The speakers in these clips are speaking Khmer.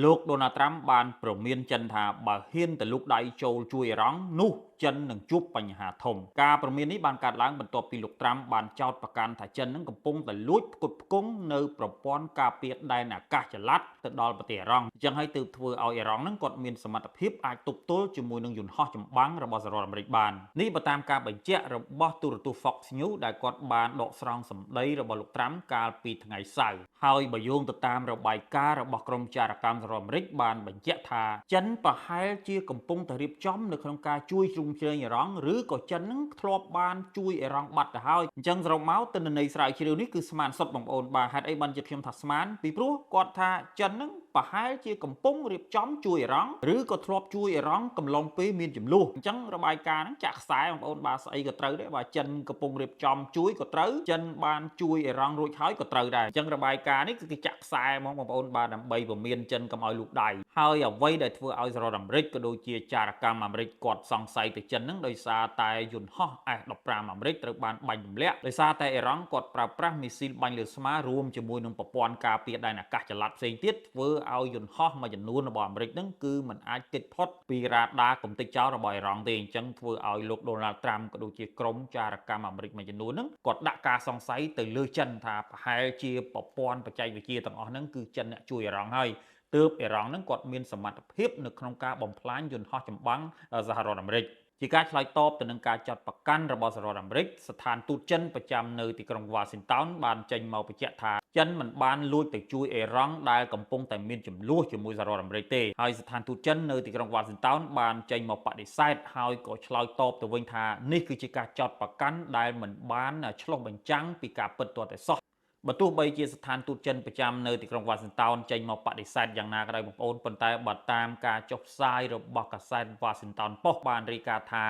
លោកដូណាល់ត្រាំបានព្រមានចិនថាបើហ៊ានទៅលូកដៃចូលជួយអ៊ីរ៉ង់នោះចិននឹងជួបបញ្ហាធំ។ ការព្រមាននេះបានកើតឡើងបន្ទាប់ពីលោកត្រាំបានចោទប្រកាន់ថាចិននឹងកំពុងតែលួចផ្គត់ផ្គង់នៅប្រព័ន្ធការពារដែនអាកាសចល័តទៅដល់ប្រទេសអ៊ីរ៉ង់ អញ្ចឹងហើយទើបធ្វើឲ្យអ៊ីរ៉ង់នឹងគាត់មានសមត្ថភាពអាចទប់ទល់ជាមួយនឹងយន្តហោះចម្បាំងរបស់សហរដ្ឋអាមេរិកបាន។ នេះបើតាមការបញ្ជាក់របស់ទូរទស្សន៍ Fox News ដែលគាត់បានដកស្រង់សម្ដីរបស់លោកត្រាំកាលពីថ្ងៃសៅរ៍។ ហើយបើយោងទៅតាមរបាយការណ៍របស់ក្រុមចារកម្មសហរដ្ឋអាមេរិកបានបញ្ជាក់ថាចិនប្រហែលជាកំពុងតែរៀបចំនៅក្នុងការជួយជ្រោមជ្រែងអ៊ីរ៉ង់ ឬក៏ចិននឹងធ្លាប់បានជួយអ៊ីរ៉ង់បាត់ទៅហើយ។ អញ្ចឹងសរុបមកទិន្នន័យស្រាវជ្រាវនេះគឺស្មានសុទ្ធបងប្អូន។ បាទ ហេតុអីបានជាខ្ញុំថាស្មាន? ពីព្រោះគាត់ថាចិននឹងប្រហែលជាកំពុងរៀបចំជួយអ៊ីរ៉ង់ ឬក៏ធ្លាប់ជួយអ៊ីរ៉ង់កំឡុងពេលមានចំនួន។ អញ្ចឹងរបាយការណ៍ហ្នឹងចាក់ខ្សែបងប្អូន។ បាទ ស្អីក៏ត្រូវដែរ បាទ ចិនកំពុងរៀបចំជួយក៏ត្រូវ ចិនបានជួយអ៊ីរ៉ង់រួចហើយក៏ត្រូវដែរ។ អញ្ចឹងរបាយការណ៍នេះគឺគេចាក់ខ្សែហ្មងបងប្អូន បាទ ដើម្បីពមៀនចិនកុំឲ្យលូកដៃ។ ហើយអ្វីដែលធ្វើឲ្យសហរដ្ឋអាមេរិកក៏ដូចជាចារកម្មអាមេរិកគាត់សង្ស័យទៅចិនហ្នឹង ដោយសារតែយន្តហោះ F-15 អាមេរិកត្រូវបានបាញ់ទម្លាក់ ដោយសារតែអ៊ីរ៉ង់គាត់ប្រើប្រាស់មីស៊ីលបាញ់លើស្មារួមជាមួយនឹងប្រព័ន្ធការពារដែនអាកាសចល័តផ្សេងទៀត ធ្វើឲ្យយន្តហោះមួយចំនួនរបស់អាមេរិកហ្នឹងគឺមិនអាចគេចផុតពីរ៉ាដាកំទេចចោលរបស់អ៊ីរ៉ង់ទេ។ អញ្ចឹងធ្វើឲ្យលោកដូណាល់ត្រាំក៏ដូចជាក្រុមចារកម្មអាមេរិកមួយចំនួនហ្នឹងគាត់ដាក់ការសង្ស័យទៅលើចិនថាប្រហែលជាប្រព័ន្ធបច្ចេកវិទ្យាទាំងអស់ហ្នឹងគឺចិនអ្នកជួយអ៊ីរ៉ង់ហើយ ទើបអ៊ីរ៉ង់ហ្នឹងគាត់មានសមត្ថភាពនៅក្នុងការបំផ្លាញយន្តហោះចម្បាំងសហរដ្ឋអាមេរិក។ ជាការឆ្លើយតបទៅនឹងការចាត់ប្រកាន់របស់សហរដ្ឋអាមេរិក ស្ថានទូតចិនប្រចាំនៅទីក្រុងវ៉ាស៊ីនតោនបានចេញមកបញ្ជាក់ថាចិនមិនបានលួចទៅជួយអ៊ីរ៉ង់ដែលកំពុងតែមានចំនួនជាមួយសហរដ្ឋអាមេរិកទេ។ ហើយស្ថានទូតចិននៅទីក្រុងវ៉ាស៊ីនតោនបានចេញមកបដិសេធ ហើយក៏ឆ្លើយតបទៅវិញថានេះគឺជាការចោទប្រកាន់ដែលមិនបានឆ្លុះបញ្ចាំងពីការពិតទាល់តែសោះ។ បើទោះបីជាស្ថានទូតចិនប្រចាំនៅទីក្រុងវ៉ាស៊ីនតោនចេញមកបដិសេធយ៉ាងណាក៏ដោយបងប្អូន ប៉ុន្តែបើតាមការចុះផ្សាយរបស់កាសែត Washington Post បានរាយការណ៍ថា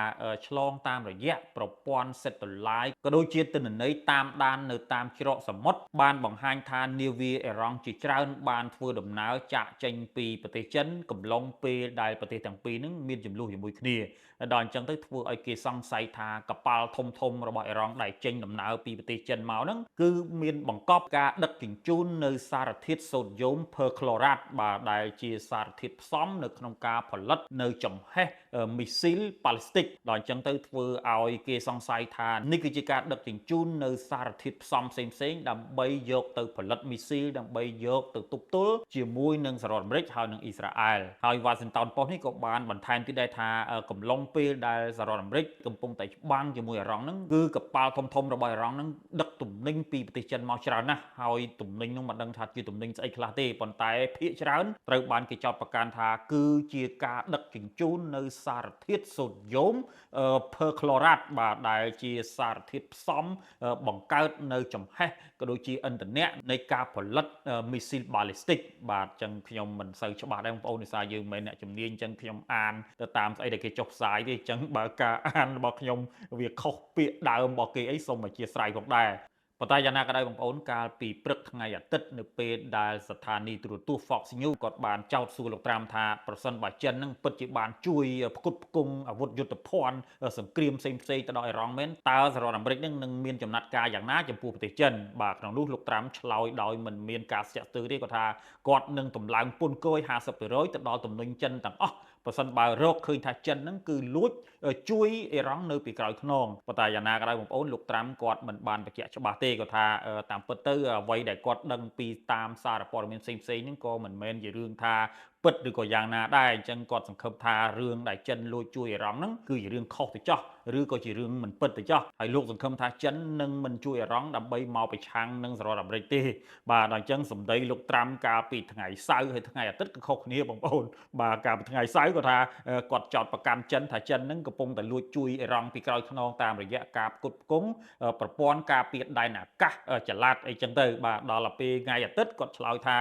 ឆ្លងតាមរយៈប្រព័ន្ធសេតូឡាយក៏ដូចជាទិន្នន័យតាមដាននៅតាមច្រកសមុទ្រ បានបង្ហាញថានាវាអ៊ីរ៉ង់ជាច្រើនបានធ្វើដំណើរចាក់ចេញពីប្រទេសចិនកំឡុងពេលដែលប្រទេសទាំងពីរនឹងមានចំនួនជាមួយគ្នា។ ដល់អញ្ចឹងទៅធ្វើឲ្យគេសង្ស័យថាកប៉ាល់ធំធំរបស់អ៊ីរ៉ង់ដែលចេញដំណើរពីប្រទេសចិនមកហ្នឹងគឺមានបង្កប់ការដឹកជញ្ជូននៅសារធាតុសូដ្យូមភើក្លូរ៉ាត បាទ ដែលជាសារធាតុផ្សំនៅក្នុងការផលិតនៅចំហេះមីស៊ីលប៉ាឡេស្ទិក។ ដល់អញ្ចឹងទៅធ្វើឲ្យគេសង្ស័យថានេះគឺជាការដឹកជញ្ជូននៅសារធាតុផ្សំផ្សេងផ្សេងដើម្បីយកទៅផលិតមីស៊ីល ដើម្បីយកទៅទប់ទល់ជាមួយនឹងសហរដ្ឋអាមេរិកហើយនិងអ៊ីស្រាអែល។ ហើយ Washington Post នេះក៏បានបន្ថែមទៀតដែរថាកំឡុងពេលដែលសហរដ្ឋអាមេរិកកំពុងតែច្បាំងជាមួយអ៊ីរ៉ង់ហ្នឹង គឺកប៉ាល់ធំធំរបស់អ៊ីរ៉ង់ហ្នឹងដឹកទំនិញពីប្រទេសចិនមកច្រើនណាស់ ហើយទំនិញនោះមិនដឹងថាជាទំនិញស្អីខ្លះទេ ប៉ុន្តែភាគច្រើនត្រូវបានគេចោទប្រកាន់ថាគឺជាការដឹកជញ្ជូននៅសារធាតុសូដ្យូមភើក្លូរ៉ាត បាទ ដែលជាសារធាតុផ្សំបង្កើតនៅចំហេះក៏ដូចជាឥន្ធនៈនៃការផលិតមីស៊ីលបាឡីស្ទិក។ បាទ អញ្ចឹងខ្ញុំមិនសូវច្បាស់ដែរបងប្អូន ដោយសារយើងមិនមែនអ្នកជំនាញ អញ្ចឹងខ្ញុំអានទៅតាមស្អីដែលគេចុះផ្សាយទេ អញ្ចឹងបើការអានរបស់ខ្ញុំវាខុសពាក្យដើមរបស់គេអីសូមអធិស្ឋានផងដែរ។ ប៉ុន្តែយ៉ាងណាក៏ដោយបងប្អូន កាលពីព្រឹកថ្ងៃអាទិត្យនៅពេលដែលស្ថានីយ៍ទូរទស្សន៍ Fox News គាត់បានចោទសួរលោកត្រាំថាប្រសិនបើចិននឹងពិតជាបានជួយផ្គត់ផ្គង់អាវុធយុទ្ធភ័ណ្ឌសង្គ្រាមផ្សេងផ្សេងទៅដល់អ៊ីរ៉ង់មែន តើសហរដ្ឋអាមេរិកនឹងនឹងមានចំណាត់ការយ៉ាងណាចំពោះប្រទេសចិន? បាទ ក្នុងនោះលោកត្រាំឆ្លើយដោយមិនមានការស្ទាក់ស្ទើរទេ គាត់ថាគាត់នឹងតម្លើងពន្ធគយ 50% ទៅដល់ទំនិញចិនទាំងអស់ ប្រសិនបើរកឃើញថាចិនហ្នឹងគឺលួចជួយអ៊ីរ៉ង់នៅពីក្រោយខ្នង។ ប៉ុន្តែយ៉ាងណាក៏ដោយបងប្អូន លោកត្រាំគាត់មិនបានបញ្ជាក់ច្បាស់ទេ គាត់ថាតាមពិតទៅអ្វីដែលគាត់ដឹងពីតាមសារព័ត៌មានផ្សេងផ្សេងហ្នឹងក៏មិនមែនជារឿងថាពិតឬក៏យ៉ាងណាដែរ អញ្ចឹងគាត់សង្ឃឹមថារឿងដែលចិនលួចជួយអ៊ីរ៉ង់ហ្នឹងគឺជារឿងខុសទៅចោះ ឬក៏ជារឿងមិនពិតទៅចោះ ហើយលោកសង្ឃឹមថាចិននឹងមិនជួយអ៊ីរ៉ង់ដើម្បីមកប្រឆាំងនឹងសហរដ្ឋអាមេរិកទេ។ បាទ ដល់អញ្ចឹងសម្ដីលោកត្រាំកាលពីថ្ងៃសៅរ៍ហើយថ្ងៃអាទិត្យគឺខុសគ្នាបងប្អូន។ បាទ កាលពីថ្ងៃសៅរ៍គាត់ថាគាត់ចោទប្រកាន់ចិនថាចិននឹងកំពុងតែលួចជួយអ៊ីរ៉ង់ពីក្រោយខ្នងតាមរយៈការផ្គត់ផ្គង់ប្រព័ន្ធការពារដែនអាកាសចល័តអីចឹងទៅ។ បាទ ដល់ពេលថ្ងៃអាទិត្យគាត់ឆ្លើយថា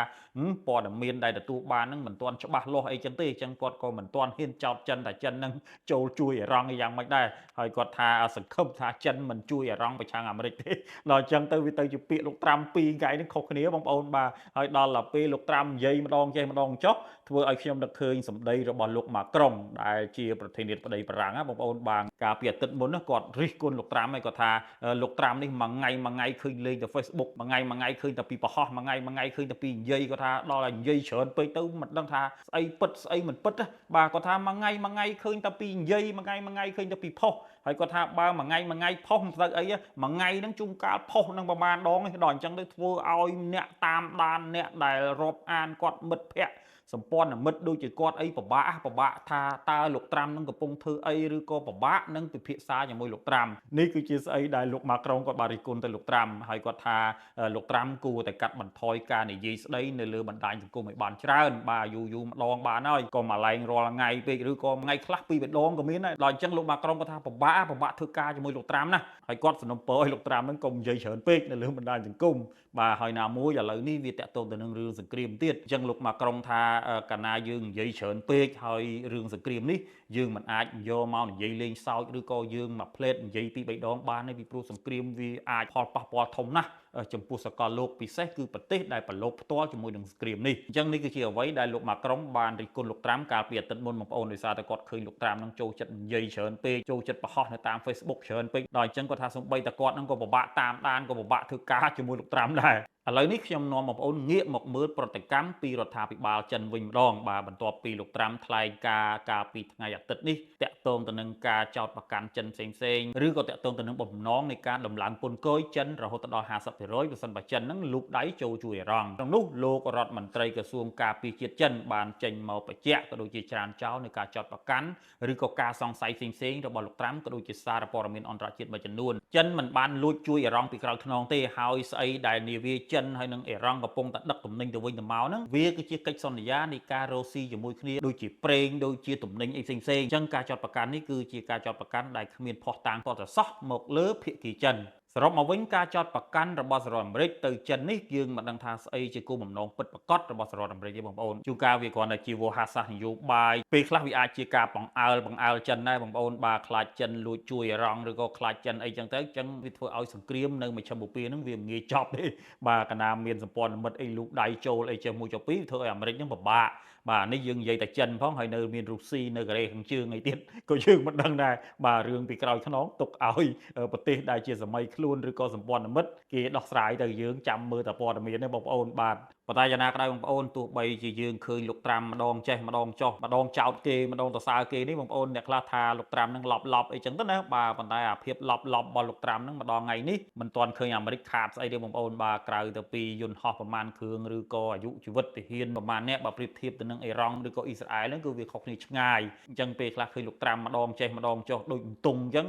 ព័ត៌មានដែលទទួលបាននឹងមិនទាន់ ន់ច្បាស់លាស់អីចឹងទេអញ្ចឹងគាត់ក៏មិនទាន់ហ៊ានចោទចិនថាចិននឹងចូលជួយអ៊ីរ៉ង់យ៉ាងម៉េចដែរហើយគាត់ថាសង្ឃឹមថាចិនមិនជួយអ៊ីរ៉ង់ប្រឆាំងអាមេរិកទេដល់អញ្ចឹងទៅវាទៅជាពាក្យលោកត្រាំពីរថ្ងៃនេះខុសគ្នាបងប្អូនបាទហើយដល់ទៅពេលលោកត្រាំនិយាយម្ដងចេះម្ដងចុះធ្វើឲ្យខ្ញុំនឹកឃើញសម្ដីរបស់លោកម៉ាក្រុងដែលជាប្រធានាធិបតីបារាំងណាបងប្អូនបាទកាលពីអាទិត្យមុនគាត់រិះគន់លោកត្រាំហើយគាត់ថាលោកត្រាំនេះមួយថ្ងៃមួយថ្ងៃឃើញលេងទៅ Facebook មួយថ្ងៃមួយថ្ងៃឃើញតែពីប្រហោះមួយថ្ងៃមួយថ្ងៃឃើញតែពីនិយាយគាត់ថាដល់តែនិយាយច្រើនពេកទៅមិនដឹងថាស្អីពិតស្អីមិនពិតបាទគាត់ថាមួយថ្ងៃមួយថ្ងៃឃើញតែពីនិយាយមួយថ្ងៃមួយថ្ងៃឃើញតែពីផុសហើយគាត់ថាបើមួយថ្ងៃមួយថ្ងៃផុសមិនស្ដៅអីមួយថ្ងៃហ្នឹងជួនកាលផុសនឹងប្រហែលដងដល់អញ្ចឹងទៅធ្វើឲ្យអ្នកតាមដានអ្នកដែលរាប់អានគាត់មិត្តភ័ក្តិសម្ព័ន្ធមិត្តដូចជាគាត់អីពិបាកថាតើលោកត្រាំនឹងកំពុងធ្វើអីឬក៏ពិបាកនឹងពិភាក្សាជាមួយលោកត្រាំនេះគឺជាស្អីដែលលោកម៉ាក្រុងគាត់បានរិះគន់ទៅលោកត្រាំហើយគាត់ថាលោកត្រាំគួរតែកាត់បន្ថយការនិយាយស្ដីនៅលើបណ្ដាញសង្គមឲ្យបានច្រើនបាទយូរយូរម្ដងបានហើយកុំមកឡែងរាល់ថ្ងៃពេកឬក៏ថ្ងៃខ្លះពីរដងក៏មានដែរដល់អញ្ចឹងលោកម៉ាក្រុងគាត់ថាពិបាកធ្វើការជាមួយលោកត្រាំណាហើយគាត់សំណូមពរឲ្យលោកត្រាំនឹងកុំនិយាយច្រើនពេកនៅលើបណ្ដាញសង្គមបាទហើយណាមួយឥឡូវនេះវាតាក់ទងទៅនឹងរឿងសង្គ្រាមទៀតអញ្ចឹងលោកម៉ាក្រុងថាកាលណាយើងនិយាយច្រើនពេកហើយរឿងសង្គ្រាមនេះយើងមិនអាចយកមកនិយាយលេងសើចឬក៏យើងមកផ្លេតនិយាយពីរបីដងបានទេពីព្រោះសង្គ្រាមវាអាចផលប៉ះពាល់ធំណាស់ចំពោះសកលលោកពិសេសគឺប្រទេសដែលប្រឡូកផ្ទាល់ជាមួយនឹងសង្គ្រាមនេះអញ្ចឹងនេះគឺជាអ្វីដែលលោកម៉ាក្រុងបានរិះគន់លោកត្រាំកាលពីអាទិត្យមុនបងប្អូនដោយសារតែគាត់ឃើញលោកត្រាំនឹងចូលចិត្តនិយាយច្រើនពេកចូលចិត្តបង្ហោះនៅតាម Facebook ច្រើនពេកដល់អញ្ចឹងគាត់ថាសូម្បីតែគាត់នឹងក៏ពិបាកតាមដានក៏ពិបាកធ្វើការជាមួយលោកត្រាំដែរឥឡូវនេះខ្ញុំនាំបងប្អូនងាកមកមើលប្រតិកម្មពីរដ្ឋាភិបាលចិនវិញម្ដងបាទបន្ទាប់ពីលោកត្រាំថ្លែងការកាលពីថ្ងៃអាទិត្យនេះតាក់ទងទៅនឹងការចោទប្រកាន់ចិនផ្សេងៗឬក៏តាក់ទងទៅនឹងបំណងនៃការដំឡើងពន្ធគយចិនរហូតដល់ 50% ប្រសិនបើចិននឹងលូកដៃចូលជួយអ៊ីរ៉ង់ក្នុងនោះលោករដ្ឋមន្ត្រីក្រសួងការពារជាតិចិនបានចេញមកបញ្ជាក់ក៏ដូចជាច្រានចោលនៃការចោទប្រកាន់ឬក៏ការសង្ស័យផ្សេងៗរបស់លោកត្រាំក៏ដូចជាសារព័ត៌មានអន្តរជាតិមួយចំនួនចិនមិនបានលួចជួយអ៊ីរ៉ង់ពីក្រោយខ្នងទេហើយស្អីដែលនាវាចិនហើយនឹងអ៊ីរ៉ង់កំពុងតែដឹកទំនិញទៅវិញទៅមកហ្នឹងវាគឺជាកិច្ចសន្យានៃការរកស៊ីជាមួយគ្នាដូចជាប្រេងដូចជាទំនិញអីផ្សេងៗអញ្ចឹងការចោទប្រកាន់នេះគឺជាការចោទប្រកាន់ដែលគ្មានភស្តុតាងទាល់តែសោះមកលើភាគីចិនសរុបមកវិញការចោទប្រកាន់របស់សហរដ្ឋអាមេរិកទៅចិននេះយើងមិនដឹងថាស្អីជាគោលបំណងពិតប្រាកដរបស់សហរដ្ឋអាមេរិកទេបងប្អូនជួនកាលវាគ្រាន់តែជាវោហារសាស្ត្រនយោបាយពេលខ្លះវាអាចជាការបង្អើលចិនដែរបងប្អូនបាទខ្លាចចិនលួចជួយអ៊ីរ៉ង់ឬក៏ខ្លាចចិនអីចឹងទៅចឹងវាធ្វើឲ្យសង្គ្រាមនៅមជ្ឈិមបូព៌ានឹងវាមិនងាយចប់ទេបាទកាលណាមានសម្ព័ន្ធមិត្តអីលូកដៃចូលអីចេះមួយចុះពីរធ្វើឲ្យអាមេរិកនឹងពិបាកបាទនេះយើងនិយាយតែចិនផងហើយនៅមានរុស្ស៊ីនៅកូរ៉េខាងជើងអីទៀតក៏យើងមិនដឹងដែរបាទរឿងពីក្រោយខ្នងទុកឲ្យប្រទេសដែលជាសម័យខ្លួនឬក៏សម្ព័ន្ធមិត្តគេដោះស្រាយទៅយើងចាំមើលតែព័ត៌មានទេបងប្អូនបាទប៉ុន្តែយ៉ាងណាក៏ដោយបងប្អូនទោះបីជាយើងឃើញលោកត្រាំម្ដងចេះម្ដងចុះម្ដងចោតគេម្ដងសរសើរគេនេះបងប្អូនអ្នកខ្លះថាលោកត្រាំនឹងឡប់ឡប់អីចឹងទៅណាបាទប៉ុន្តែអាភាពឡប់ឡប់របស់លោកត្រាំនឹងម្ដងថ្ងៃនេះមិនទាន់ឃើញអាមេរិកខាតស្អីទេបងប្អូនបាទក្រៅទៅពីយន្តហោះប្រមាណគ្រឿងឬក៏អាយុជីវិតទាហានប្រមាណអ្នកបើប្រៀបធៀបទៅនឹងអ៊ីរ៉ង់ឬក៏អ៊ីស្រាអែលហ្នឹងគឺវាខុសគ្នាឆ្ងាយអញ្ចឹងពេលខ្លះឃើញលោកត្រាំម្ដងចេះម្ដងចុះដូចទងអញ្ចឹង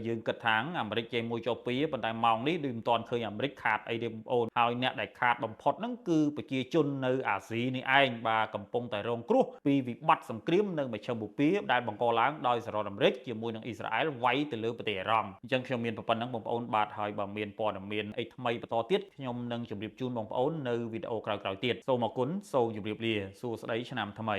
យើងគិតថាអាមេរិកចេះមួយចុះពីរប៉ុន្តែម៉ោងនេះដូចមិនទាន់ឃើញអាមេរិកខាតអីទេបងប្អូនហើយអ្នកដែលខាតបំផុតហ្នឹងគឺប្រជាជននៅអាស៊ីនេះឯងបាទកំពុងតែរងគ្រោះពីវិបត្តិសង្គ្រាមនៅមជ្ឈិមបូព៌ាដែលបង្កឡើងដោយសហរដ្ឋអាមេរិកជាមួយនឹងអ៊ីស្រាអែលវាយទៅលើប្រទេសអ៊ីរ៉ង់អញ្ចឹងខ្ញុំមានប៉ុណ្្នឹងបងប្អូនបាទហើយបើមានព័ត៌មានអីថ្មីបន្តទៀតខ្ញុំនឹងជម្រាបជូនបងប្អូននៅវីដេអូក្រោយៗទៀតសូមអរគុណសូមជម្រាបលាសួស្តីឆ្នាំថ្មី